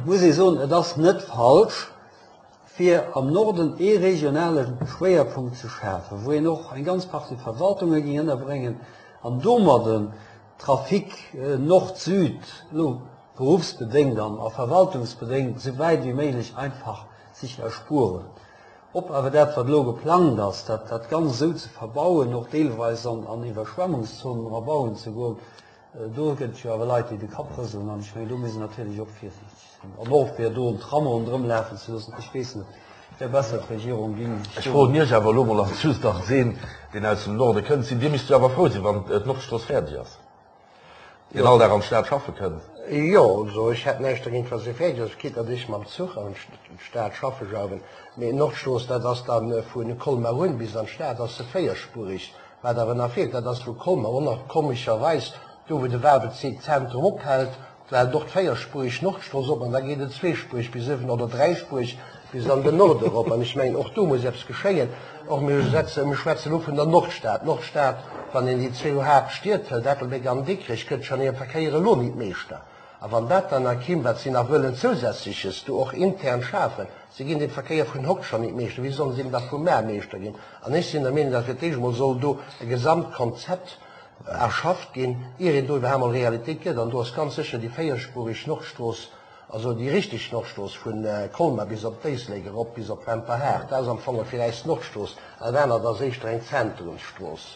Et muss ee soen, et ass net falsch, fir am Norden ee regionale Schwéierpunkt ze schafen, wou een och eng ganz Partie Verwaltunge géing ënnerbréngen an domadden Trafic Nord-Süd, elo beruffsbedéngt an a verwaltungsbedéngt, esou wäit wéi méiglech einfach sich erspueren. Ob awer dat, wat elo geplangt ass, dat dat Ganzt esou ze verbauen, och deelweis an Iwwerschwemmungszonen erabauen ze goen, Do gëtt et jo awer Leit, déi de Kapp rëselen, an ech mengen, do muss een natierlech och virsiichteg sinn. An och fir do en Tram ronderëm lafen ze loossen, ech weess net, et wär besser, d'Regierung géing sech Ech do. froen Iech awer elo mol als just als een, deen aus dem Norde kënnt, Sidd Dir misst jo awer frou sinn, wann d'Nordstrooss fäerdeg ass, deen all Dag an d'Stad schaffe kënnt? Jo, also ech hätt näischt dergéint, wa se fäerdeg ass, quitte datt ech mam Zuch an d'Stad schaffe jauwen. Mee d'Nordstrooss, dat ass da vu Colmar un bis an d'Stad ass se véierspurig. Wat awer nach feelt, dat ass vu Colmer och nach komescherweis, do wou de Wahlbezierk Zentrum ophält, do hält och d'véierspurig Nordstrooss op an da geet et zweespurig bis uewen oder dräispurig bis an den Norde erop. An ech mengen, och do muss eppes geschéien. Och mir setzen, mir schwätzen elo vun der Nordstad. D'Nordstad, wann een déi zwou Haaptstied hëlt, Ettelbréck an Dikrech, gëtt schonn hirem Verkéier elo nit Meeschter. A wann dat dann nach kimm, wat si nach wëllen Zousätzleches do och intern schafen, si ginn dem Verkéier vun hokt schonn nit Meeschter, wéi sollen si da vu mar Meeschter ginn? An ech sinn der Meenung, datt fir d'éischt emol soll do e Gesamtkonzept erschafft ginn, ier een do iwwerhaapt mol Realitéit gëtt. An do ass ganz sécher déi véierspurig Nordstrooss, also déi richteg Nordstrooss vu Colmar bis op d'Éislek erop, bis op Wemperhaart, dat ass am Fong fir äis d'Nordstrooss, dat anert ass éischter eng Zentrumsstrooss.